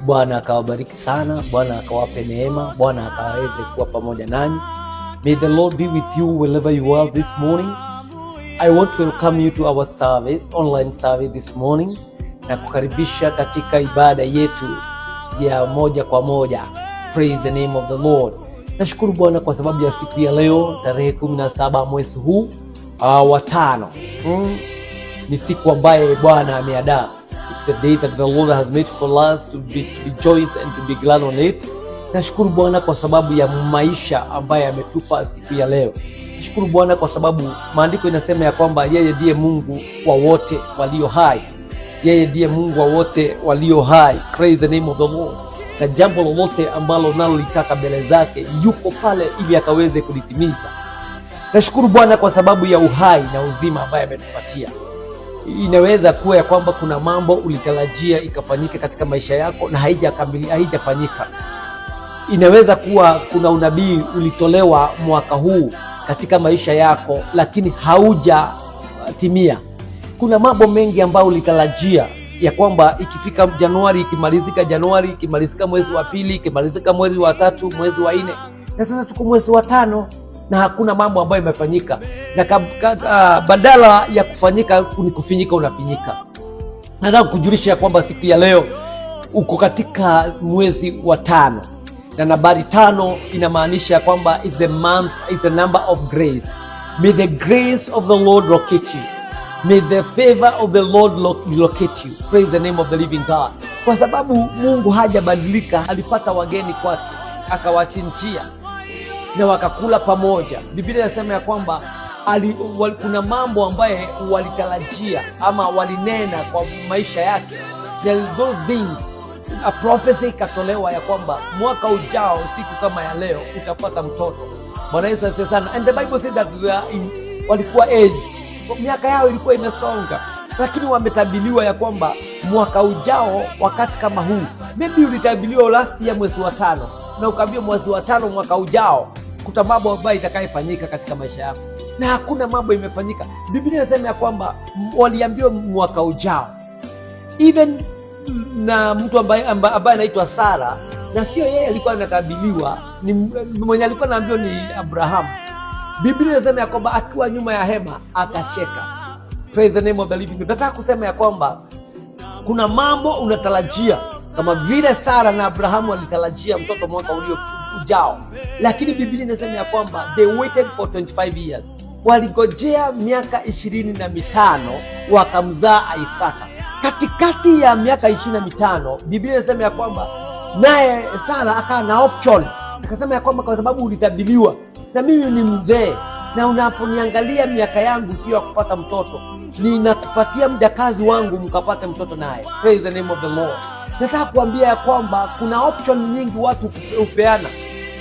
Bwana akawabariki sana, Bwana akawape neema, Bwana akaweze kuwa pamoja nanyi. May the Lord be with you wherever you are this morning. I want to welcome you to our service, online service this morning, na kukaribisha katika ibada yetu ya moja kwa moja. Praise the name of the Lord. Nashukuru Bwana kwa sababu ya siku ya leo tarehe 17 mwezi huu wa tano. Ni siku ambaye Bwana ameandaa. It's the day that the Lord has made for us to rejoice and to be glad on it. Nashukuru Bwana kwa sababu ya maisha ambaye ametupa siku ya leo. Nashukuru Bwana kwa sababu maandiko inasema ya kwamba yeye ndiye Mungu wa wote walio hai. Yeye ndiye Mungu wa wote walio hai. Praise the name of the Lord. Na jambo lolote ambalo unalolitaka mbele zake yuko pale ili akaweze kulitimiza. Nashukuru Bwana kwa sababu ya uhai na uzima ambaye ametupatia. Inaweza kuwa ya kwamba kuna mambo ulitarajia ikafanyika katika maisha yako na haijakamili, haijafanyika. Inaweza kuwa kuna unabii ulitolewa mwaka huu katika maisha yako, lakini haujatimia. Kuna mambo mengi ambayo ulitarajia ya kwamba ikifika Januari, ikimalizika Januari, ikimalizika mwezi wa pili, ikimalizika mwezi wa tatu, mwezi wa nne, na sasa tuko mwezi wa tano na hakuna mambo ambayo imefanyika, na badala ya kufanyika ni kufinyika, unafinyika. Nataka kujulisha ya kwamba siku ya leo uko katika mwezi wa tano na nambari 5 inamaanisha kwamba is the month, is the number of grace. May the grace of the Lord locate you. May the favor of the Lord locate you. Praise the name of the living God. Kwa sababu Mungu hajabadilika, alipata wageni kwake akawachinjia na wakakula pamoja. Biblia inasema ya kwamba kuna mambo ambaye walitarajia ama walinena kwa maisha yake. There those things, a prophecy ikatolewa ya kwamba mwaka ujao siku kama ya leo utapata mtoto. Bwana Yesu asifiwe sana. And the Bible said that they are walikuwa age, miaka yao ilikuwa imesonga, lakini wametabiriwa ya kwamba mwaka ujao wakati kama huu, maybe ulitabiriwa last year mwezi wa tano na ukaambiwa mwezi wa tano mwaka ujao kuta mambo ambayo itakayofanyika katika maisha yako, na hakuna mambo imefanyika. Biblia inasema ya kwamba waliambiwa mwaka ujao, even na mtu ambaye anaitwa Sara, na sio yeye alikuwa anakabiliwa, ni mwenye alikuwa anaambiwa ni Abrahamu. Biblia inasema ya kwamba akiwa nyuma ya hema akacheka. Praise the name of the living God. Nataka kusema ya kwamba kuna mambo unatarajia kama vile Sara na Abrahamu walitarajia mtoto mwaka ulio ujao, lakini Biblia inasema ya kwamba they waited for 25 years, waligojea miaka 25 wakamzaa Isaka. Katikati ya miaka 25 Biblia inasema ya kwamba naye Sara akawa na option, akasema ya kwamba kwa sababu ulitabiriwa na mimi ni mzee na unaponiangalia miaka yangu sio ya kupata mtoto, ninakupatia mjakazi wangu mkapate mtoto naye. Praise the name of the Lord. Nataka kuambia ya kwamba kuna option nyingi watu hupeana,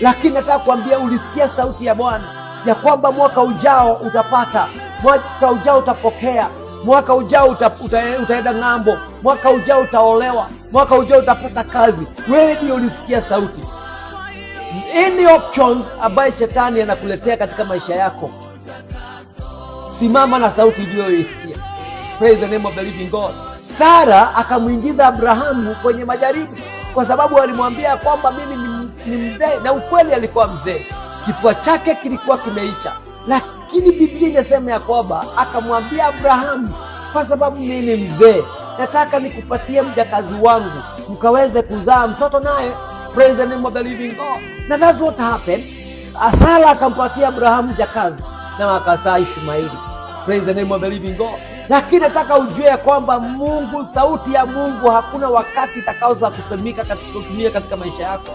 lakini nataka kuambia ulisikia sauti ya Bwana ya kwamba mwaka ujao utapata, mwaka ujao utapokea, mwaka ujao utaenda ng'ambo, mwaka ujao utaolewa, mwaka ujao utapata kazi. Wewe ndio ulisikia sauti. Any options ambaye shetani anakuletea katika maisha yako, simama na sauti iliyoisikia. Praise the name of the living God. Sara akamwingiza Abrahamu kwenye majaribu kwa sababu alimwambia kwamba mimi ni mzee, na ukweli alikuwa mzee, kifua chake kilikuwa kimeisha, lakini Biblia inasema ya kwamba akamwambia Abrahamu, kwa sababu mimi ni mzee, nataka nikupatie mjakazi wangu mkaweze kuzaa mtoto naye. Praise the name of the living God. Na that's what happened. Sara akampatia Abrahamu mjakazi na akazaa Ishmaeli. Praise the name of the living God. Lakini nataka ujue ya kwamba Mungu, sauti ya Mungu hakuna wakati itakaoza kutumika katika maisha yako,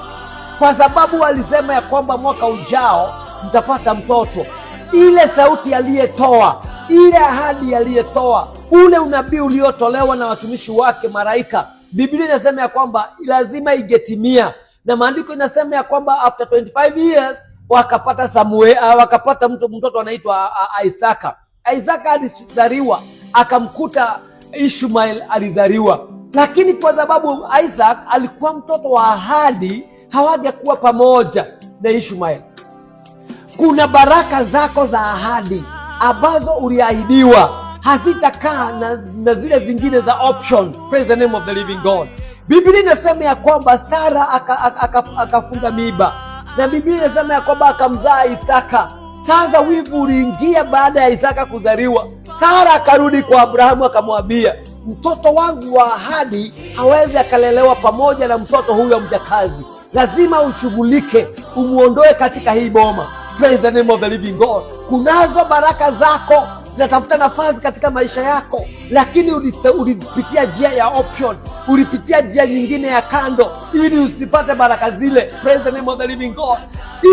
kwa sababu alisema ya kwamba mwaka ujao mtapata mtoto. Ile sauti aliyetoa, ile ahadi aliyetoa, ule unabii uliotolewa na watumishi wake malaika, Biblia inasema ya kwamba lazima ingetimia, na maandiko inasema ya kwamba after 25 years wakapata Samuel, wakapata mtoto anaitwa Isaka. Isaka alizaliwa akamkuta Ishmael alizaliwa, lakini kwa sababu Isaac alikuwa mtoto wa ahadi, hawajakuwa pamoja na Ishmael. Kuna baraka zako za ahadi ambazo uliahidiwa hazitakaa na zile zingine za option. Praise the name of the living God. Biblia inasema ya kwamba Sara akafunga mimba, na Biblia inasema ya kwamba akamzaa Isaka. Sasa wivu uliingia baada ya Isaka kuzaliwa. Sara akarudi kwa Abrahamu akamwambia, mtoto wangu wa ahadi hawezi akalelewa pamoja na mtoto huyo mjakazi, lazima ushughulike, umwondoe katika hii boma. Praise the name of the living God. Kunazo baraka zako zinatafuta nafasi katika maisha yako, lakini ulipitia njia ya option, ulipitia njia nyingine ya kando ili usipate baraka zile. Praise the name of the living God.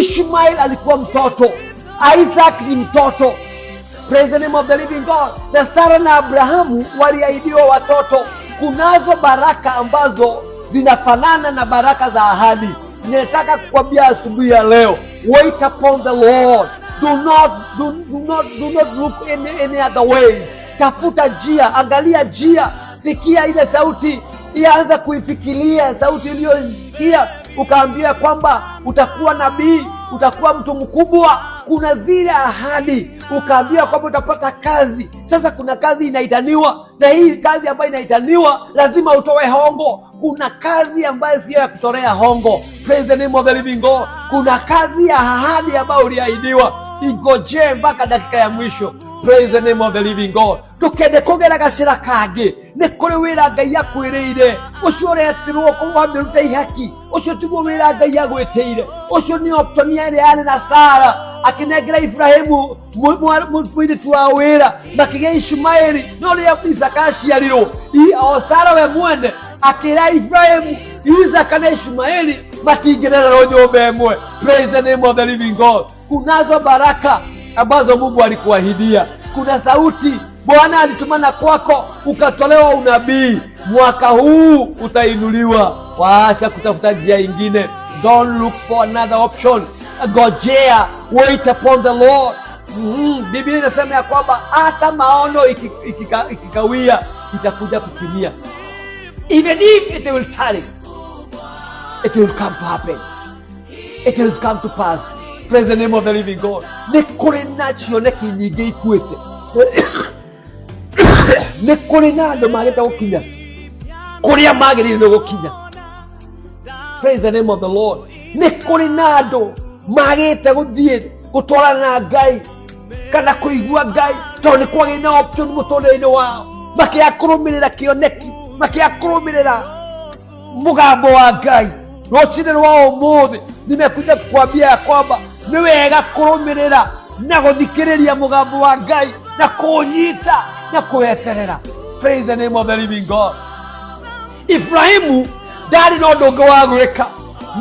Ishmael alikuwa mtoto, Isaac ni mtoto. Praise the name of the living God. Na Sara na Abrahamu waliahidiwa watoto. Kunazo baraka ambazo zinafanana na baraka za ahadi. Ninataka kukwambia asubuhi ya leo, wait upon the Lord. Do not look any other way. Tafuta njia, angalia njia, sikia ile sauti, ianza kuifikiria sauti uliyosikia, ukaambia kwamba utakuwa nabii, utakuwa mtu mkubwa. Kuna zile ahadi ukaambiwa kwamba utapata kazi. Sasa kuna kazi inaitaniwa, na hii kazi ambayo inaitaniwa lazima utoe hongo. Kuna kazi ambayo siyo ya kutolea hongo. Praise the name of the living God. Kuna kazi ya ahadi ambayo uliahidiwa, ingojee mpaka dakika ya mwisho. Praise the name of the living God. Ndũkende kũgera gacĩra kangĩ. Nĩ kũrĩ wĩra Ngai akwĩrĩire, ũcio ũretirwo wamĩruta ihaki, ũcio tiguo wĩra Ngai agwĩtĩire. Ũcio nĩ option ĩrĩa yarĩ na Sara akĩnengera Ibrahimu mũirĩtu wa wĩra, makĩgĩa Ishumaeli. No rĩrĩa Isaka aciarirwo, o Sara we mwene akĩra Ibrahimu, Isaka na Ishumaeli matingĩrererwo nyũmba ĩmwe. Praise the name of the living God. Kunazo baraka ambazo Mungu alikuahidia. Kuna sauti Bwana alitumana kwako ukatolewa unabii, mwaka huu utainuliwa. Waacha kutafuta njia ingine. Don't look for another option. Gojea, wait upon the Lord. Biblia inasema ya kwamba hata maono ikikawia itakuja kutimia. Even if it will tarry, it will come to happen. It will come to pass. Praise the name of the living God. Nĩ kũrĩ na cioneki nyingĩ ikuĩte. Nĩ kũrĩ na andũ magĩte gũkinya kũrĩa magĩrĩire nĩ gũkinya. Praise the name of the Lord. Nĩ kũrĩ na andũ magĩte gũthiĩ gũtwarana na Ngai kana kũigua Ngai tondũ nĩ kwagĩ na option mũtũrĩre-inĩ wao, makĩaga kũrũmĩrĩra kĩoneki, makĩaga kũrũmĩrĩra mũgambo wa Ngai. Rũcinĩ rwa ũmũthĩ nimekuja kukwambia ya kwamba nĩ wega kũrũmĩrĩra na gũthikĩrĩria mũgambo wa Ngai na kũũnyita na kũweterera. Praise the name of the living God. Ibrahimu ndarĩ na ũndũ ũngĩ wa gwĩka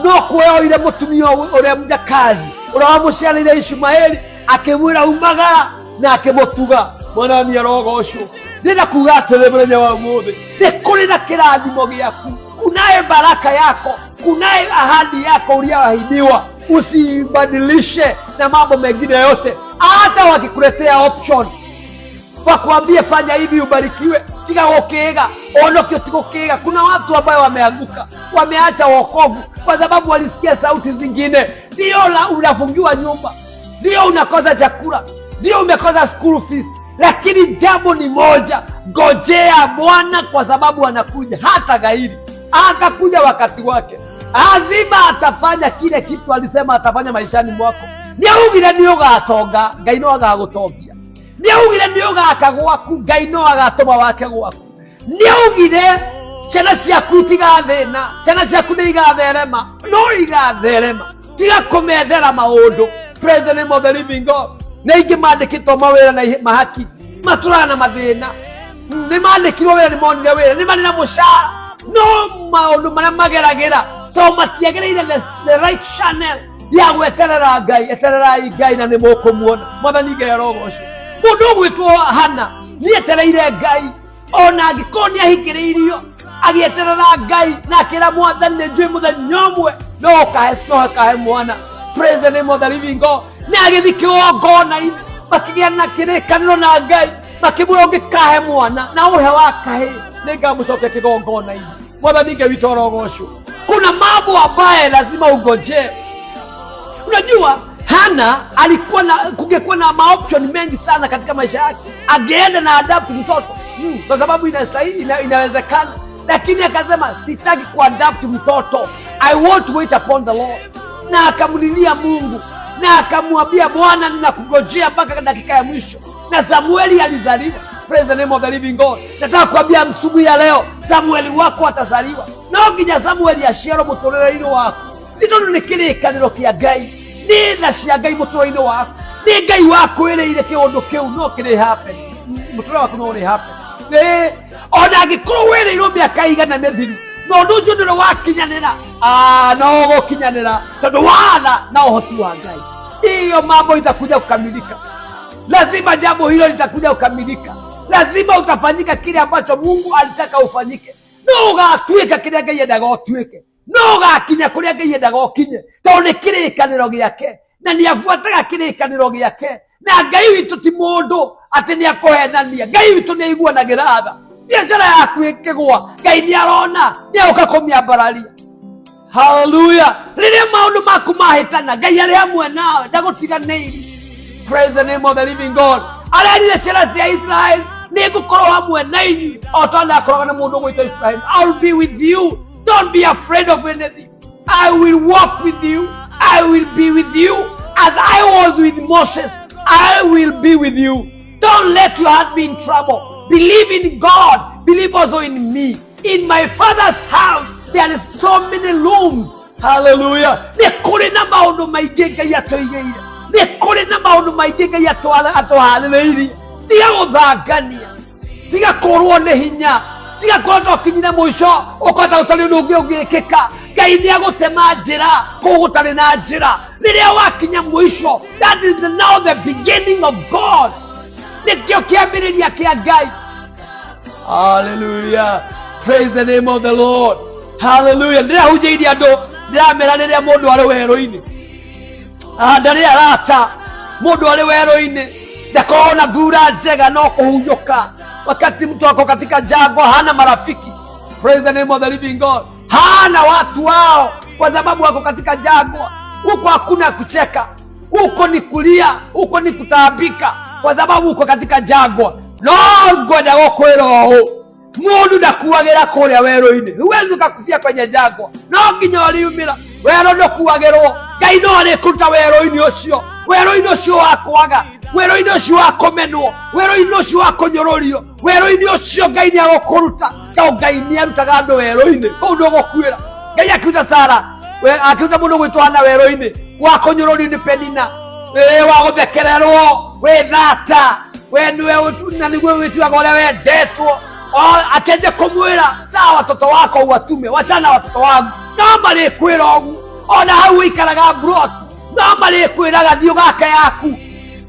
no kuoya mũtumia ũrĩa mjakazi ũrĩa wamũciarĩire Ishumaeli, akĩmwĩra umagara na akĩmũtuga. Mwathani arogocwo. Ndĩrenda kuga atĩrĩ, mũthenya wa ũmũthĩ nĩ kũrĩ na kĩrathimo gĩaku, kunaye baraka yako, kunaye ahadi yako uliyoahidiwa. Usibadilishe na mambo mengine yote, hata wakikuletea option wakwambie fanya hivi ubarikiwe, tiga gũkĩga onokio, ti gũkĩga. Kuna watu ambayo wameanguka, wameacha wokovu kwa sababu walisikia sauti zingine. Ndio unafungiwa nyumba, ndio unakosa chakula, ndio umekosa school fees, lakini jambo ni moja, ngojea Bwana kwa sababu anakuja, hata ghairi, atakuja wakati wake. Lazima atafanya kile kitu alisema atafanya maishani mwako. Nĩaugire nĩ ũgatonga, Ngai no agagũtongia. Nĩaugire nĩ ũgaka gwaku, Ngai no agatũma wake gwaku. Nĩaugire ciana ciaku itigathĩna, ciana ciaku nĩ igatherema, no igatherema. Tiga kũmethera maũndũ. Praise the name of the living God. Nĩ aingĩ mandĩkĩtwo mawĩra na mahaki, matũraga na mathĩna. Nĩ mandĩkirwo wĩra, nĩ monire wĩra, nĩ marĩ na mũcara, no maũndũ marĩa mageragĩra to matiagĩrĩire the right channel ya gweterera Ngai. Etererai Ngai na nĩ mũkũmuona. Mwathani Ngai arogocwo. Mũndũ ũgwĩtwo Hana nĩetereire Ngai ona angĩkorwo nĩ ahingĩrĩirio, agĩeterera Ngai na akĩra Mwathani, nĩ njũĩ mũthenya ũmwe no ũkahe mwana. Praise the name of the living God. Nĩ agĩthiĩ kĩgongona-inĩ, makĩgĩa na kĩrĩkanĩro na Ngai, makĩmwĩra ũngĩkahe mwana na ũhe wa kahĩ, nĩngamũcokia kĩgongona-inĩ. Mwathani Ngai witũ arogocwo. Kuna mambo ambaye lazima ungojee. Unajua Hana alikuwa na, kungekuwa na maoption mengi sana katika maisha yake, angeenda na adopt mtoto kwa sababu inastahili, inawezekana. Lakini akasema sitaki kuadopt mtoto, I want to wait upon the Lord. Na akamlilia Mungu na akamwambia Bwana, ninakugojea mpaka dakika ya mwisho. Na Samueli alizaliwa. Praise the name of the living God. Nataka kuambia asubuhi ya leo, Samueli wako atazaliwa. No nginya Samueli aciarwo mũtũrĩre-inĩ waku, nĩ tondũ nĩ kĩrĩkanĩro kĩa Ngai, nĩ tha cia Ngai mũtũrĩre-inĩ waku, nĩ Ngai wakwĩrĩire kĩũndũ kĩu no kĩrĩ happen mũtũrĩre waku, no ũrĩ happen. Ĩĩ, ona angĩkorwo wĩrĩirwo mĩaka igana mĩthiru na ũndũ ũcio ndũrĩ wakinyanĩra, no ũgũkinyanĩra tondũ watha na ũhoti wa Ngai, hiyo mambo itakuja kukamilika. Lazima jambo hilo litakuja kukamilika, lazima utafanyika kile ambacho Mungu alitaka ufanyike. No ũgatuĩka kĩrĩa Ngai endaga ũtuĩke, no ũgakinya kũrĩa Ngai endaga ũkinye, tondũ nĩ kĩrĩkanĩro gĩake na nĩ abuataga kĩrĩkanĩro gĩake. Na Ngai witũ ti mũndũ atĩ nĩ akũhenania. Ngai witũ nĩ aiguanagĩra tha. Biacara yaku ĩkĩgwa, Ngai nĩ arona, nĩ agũka kũmĩambararia. Haleluya! Rĩrĩa maũndũ maku mahĩtana, Ngai arĩ hamwe nawe, ndagũtiganĩirie. Praise the name of the living God. Arerire ciana cia Israel, nĩ ngũkorwo hamwe na inyuĩ o ta ndakoragwo na mũndũ ũgwĩtwo Ibrahim. I will be with you, don't be afraid of anything. I will walk with you, I will be with you as I was with Moses. I will be with you. Don't let your heart be in trouble. Believe in God, believe also in me. In my Father's house there is so many rooms. Hallelujah! Nĩ kũrĩ na maũndũ maingĩ Ngai atũigĩire, nĩ kũrĩ na maũndũ maingĩ Ngai atũharĩrĩirie. Tiga gũthangania, tiga kũrwo nĩ hinya, tiga kuona ũkinyire mũico ũkona ũtarĩ ũndũ ũngĩ ũngĩkĩka. Ngai nĩ agũtema njĩra kũu gũtarĩ na njĩra. Rĩrĩa wakinya mũico, that is now the beginning of God, nĩkĩo kĩambĩrĩria kĩa Ngai. Hallelujah. Praise the name of the Lord. Hallelujah. Ndĩrahunjĩirie andũ, ndĩramera rĩrĩa mũndũ arĩ werũ-inĩ, ndarĩ arata. Mũndũ arĩ werũ-inĩ ndakoragwo na thura njega, no kũhunyũka. Wakati mtu ako katika jangwa, hana marafiki. Praise the name of the living God. Hana watu wao kwa sababu wako katika jangwa. Huko hakuna kucheka, huko ni kulia, huko ni kutaabika, kwa sababu uko katika jangwa. No ngwenda gũkwĩra ũũ, mũndũ ndakuagĩra kũrĩa werũ-inĩ. Huwezi ukakufia kwenye jangwa, no nginya ũriumĩra. Werũ ndũkuagĩrwo. Ngai no arĩkũruta werũ-inĩ ũcio, werũ-inĩ ũcio wa kwaga, werũ-inĩ ũcio wa kũmenwo, werũ-inĩ ũcio wa kũnyũrũrio, werũ-inĩ ũcio Ngai nĩ agũkũruta, tondũ Ngai nĩ arutaga andũ werũ-inĩ. Kũu ndũgũkuĩra. Ngai akiruta Sara, akiruta mũndũ gwĩtwo Hana werũ-inĩ wa kũnyũrũrio nĩ Penina, wa gũthekererwo, wĩ thata we nĩwe na nĩguo wĩtuaga ũrĩa wendetwo. Akĩanjia kũmwĩra, "Sawa, watoto wako uwatume, wachana na watoto wangu." No marĩkwĩra ũguo ona hau ũikaraga mburoti, no marĩkwĩraga, "Thiĩ ũgake yaku."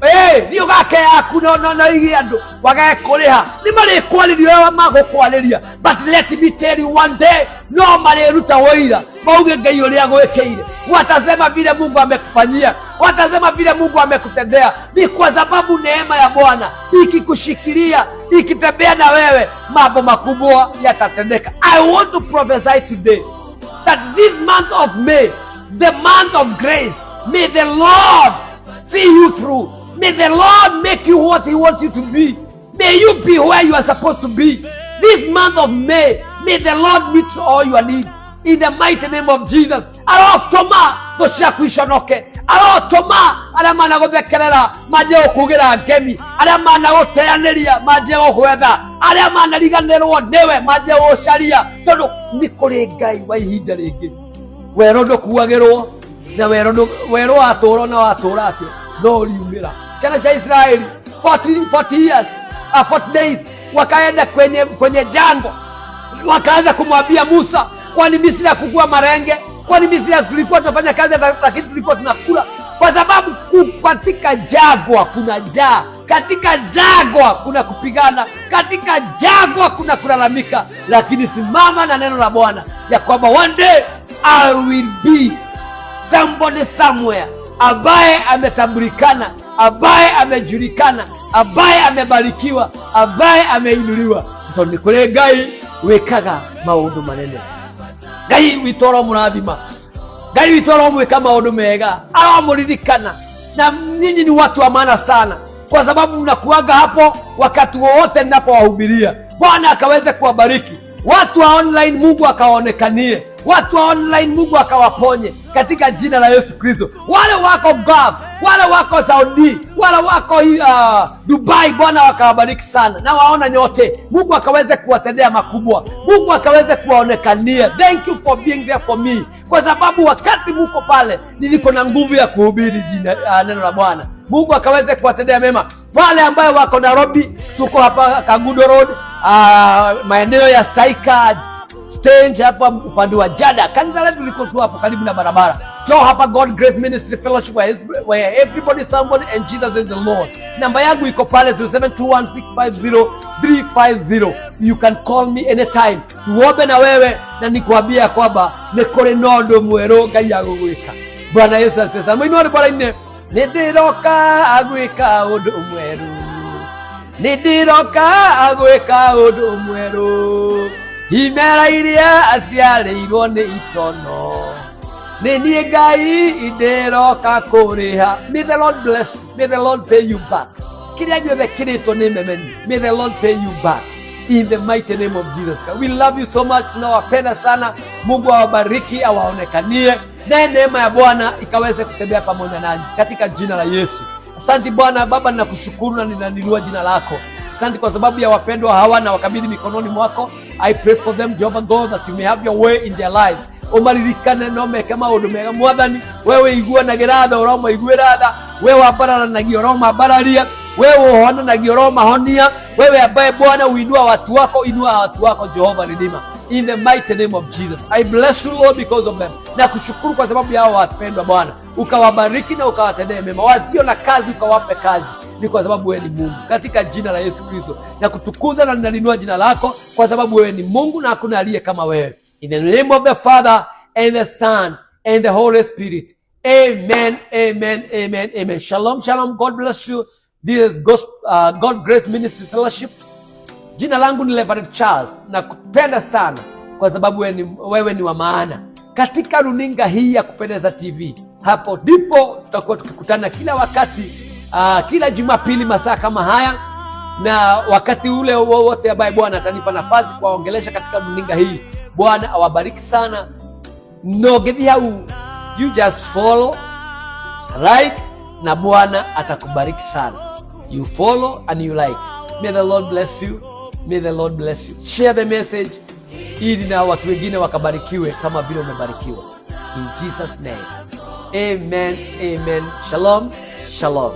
Thiĩ ũgake yaku, no ige andũ wage kũrĩha. Nĩ marĩkwarĩria ũrĩa magũkwarĩria, but let me tell you, one day no marĩruta wũira, mauge Ngai ũrĩa gwĩkĩire. Watasema vile Mungu amekufanyia, watasema vile Mungu amekutendea. Ni kwa sababu neema ya Bwana ikikushikilia, ikitembea na wewe, mambo makubwa yatatendeka. I want to prophesy today that this month of May, the month of grace, may the Lord see you through. May the Lord make you what He wants you to be. May you be where you are supposed to be. This month of May, may the Lord meet all your needs. In the mighty name of Jesus. Arotũma thũ ciaku iconoke. Arotũma arĩa managũthekerera manjie gũkugĩra ngemi, arĩa managũteanĩria manjie gũgwetha, arĩa manariganĩrwo nĩwe manjie gũgũcaria, tondũ nĩ kũrĩ Ngai wa ihinda rĩngĩ. Werũ ndũkuagĩrwo na werũ werũ watũra na watũra atĩa, no ũriumĩra. Ciana cia Israeli 40 years, 40 days wakaenda kwenye jangwa, wakaanza kumwambia Musa, "Kwani Misri hakukua marenge? Kwani Misri tulikuwa tunafanya kazi lakini tulikuwa tunakula?" Kwa sababu katika jangwa kuna njaa, katika jangwa kuna kupigana, katika jangwa kuna kulalamika, lakini simama na neno la Bwana ya kwamba one day I will be somebody somewhere ambaye ametambulikana, ambaye amejulikana, ambaye amebarikiwa, ambaye ameinuliwa, tondũ nĩ kũrĩ Ngai wĩkaga maũndũ manene. Ngai witũ aromũrathima, Ngai witũ aromwĩka maũndũ mega, aromũririkana. Na nyinyi ni watu wa maana sana, kwa sababu mnakuaga hapo wakati wowote ninapowahubiria. Bwana akaweze kuwabariki. Watu wa online Mungu akawaonekanie, watu wa online Mungu akawaponye katika jina la Yesu Kristo. Wale wako Gulf, wale wako Saudi, wale wako Dubai, Bwana wakawabariki sana na waona nyote. Mungu akaweze kuwatendea makubwa, Mungu akaweze kuwaonekania. Thank you for being there for me, kwa sababu wakati muko pale niliko na nguvu ya kuhubiri neno la Bwana. Mungu akaweze kuwatendea mema. Wale ambayo wako Nairobi, tuko hapa Kangundo Road, maeneo ya Saika Stage hapa upande wa Jada. Kanisa letu liko tu hapo karibu na barabara. Njoo hapa God Grace Ministry Fellowship where everybody somebody and Jesus is the Lord. Namba yangu iko pale 0721650350. You can call me anytime. Tuombe na wewe na nikuambia kwamba nĩ kũrĩ na ũndũ mwerũ Ngai agũgwĩka. Bwana Yesu asifiwe sana. Mũinũ rwĩmbo-inĩ nĩ ndĩroka gwĩka ũndũ mwerũ, nĩ ndĩroka gwĩka ũndũ mwerũ, imera iria aciarĩirwo nĩ itono, nĩ niĩ Ngai ndĩroka kũrĩha. May the Lord bless you. May the Lord pay you back. Kĩrĩa gĩothe kĩrĩtwo nĩ memenyi, may the Lord pay you back in the mighty name of Jesus Christ. We love you so much. Tunawapenda sana. Mungu awabariki, awaonekanie, naye neema ya Bwana ikaweze kutembea pamoja nanyi katika jina la Yesu. Asante Bwana Baba, ninakushukuru na ninainua jina lako. Asante kwa sababu ya wapendwa hawa na wakabidhi mikononi mwako. I pray for them, Jehovah God, that you may have your way in their lives. Ũmaririkane no meke maũndũ mega, Mwathani. Wewe iguanagĩra tha, ũromaiguĩra tha. Wewe wambararanagia, ũromambararia. Wewe ũhonanagia, ũromahonia. Wewe ambaye Bwana uinua watu wako, inua watu wako, Jehova Redeemer, in the mighty name of Jesus. I bless you, Lord, because of them. Na kushukuru kwa sababu yao wapendwa Bwana, ukawabariki na ukawatendee mema. Wasio na kazi ukawape kazi, ni kwa sababu wewe ni Mungu. Katika jina la Yesu Kristo na kutukuza na ninalinua jina lako kwa sababu wewe ni Mungu na hakuna aliye kama wewe. In the name of the Father and the Son and the Holy Spirit. Amen, amen, amen, amen. Shalom, shalom. God bless you. This is God Grace Ministry Fellowship. Jina langu ni Reverend Charles na kupenda sana kwa sababu wewe ni wa maana. Katika runinga hii ya Kupendeza TV, hapo ndipo tutakuwa tukikutana kila wakati, kila Jumapili masaa kama haya na wakati ule wowote ambaye Bwana atanipa nafasi kuwaongelesha katika runinga hii. Bwana awabariki sana. No gethi hau, you just follow, like, na Bwana atakubariki sana. You follow and you like. May the Lord bless you. May the Lord bless you. Share the message ili na watu wengine wakabarikiwe kama vile umebarikiwa. In Jesus' name. Amen. Amen. Shalom. Shalom.